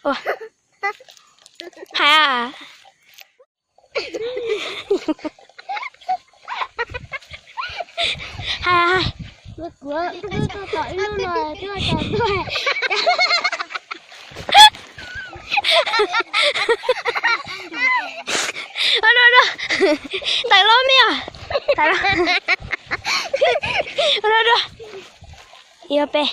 Ua, hais, hais, hais. Ua, ua, ua, tawm los me os. Tawm los. Ua, ua, ua. Ib ob peb.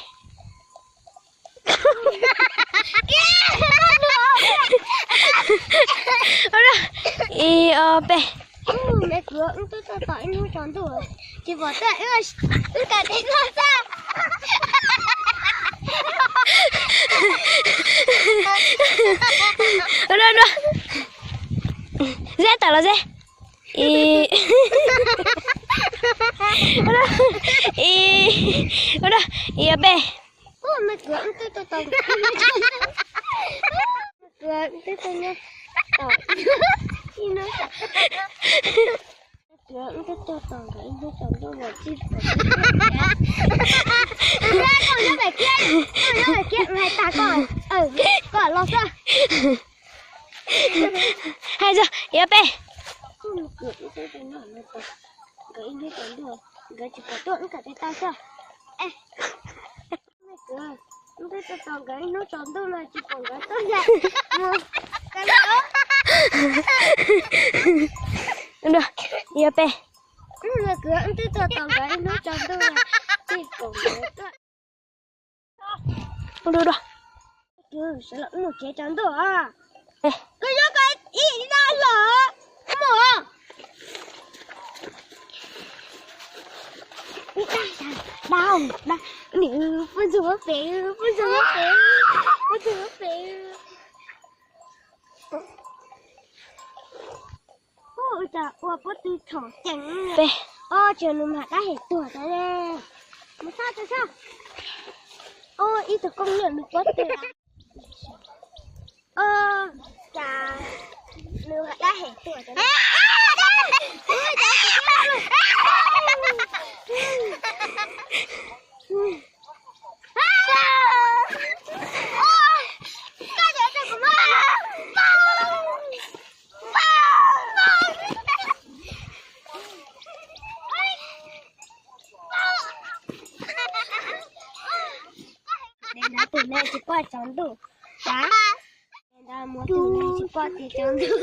Ib ob peb. Wb twb tuaj tau ib hnub tsaus ntuj tsis pom tuaj wb kam tes no xwb. Zeb tawm los Zeb. Ib, ib, ib ob peb. Hais txog ib ob peb. Nkawd tsis pom tuaj, nkawd tsis pom nkawd tuaj, nkawd tsis pom nkawd tuaj, nkawd tsis pom nkawd tuaj. Ib ob peb. Nkawd twb tuaj tau nkawd ib hnub tsaus ntuj, tsis pom nkawd tuaj. Dua, dua. Sawv los mus tsev tsaus ntuj os. Koj yuav koj ib dag los mus. Ib dag, dag, dag, poj ntxoog muab pem, poj ntxoog muab pem, poj ntxoog muab pem. Ua cas ua pob tw txhaum ceev. Peb. Ob, tsis nws mam dab hem tuag tas li. Mus sab, mus sab. Ua ib tug koob niam nws pob tw. Ua cas nws mam dab hem tuag tas li. Tus neeg tsis pom tsaus ntuj. Tus neeg tsis pom tsaus ntuj.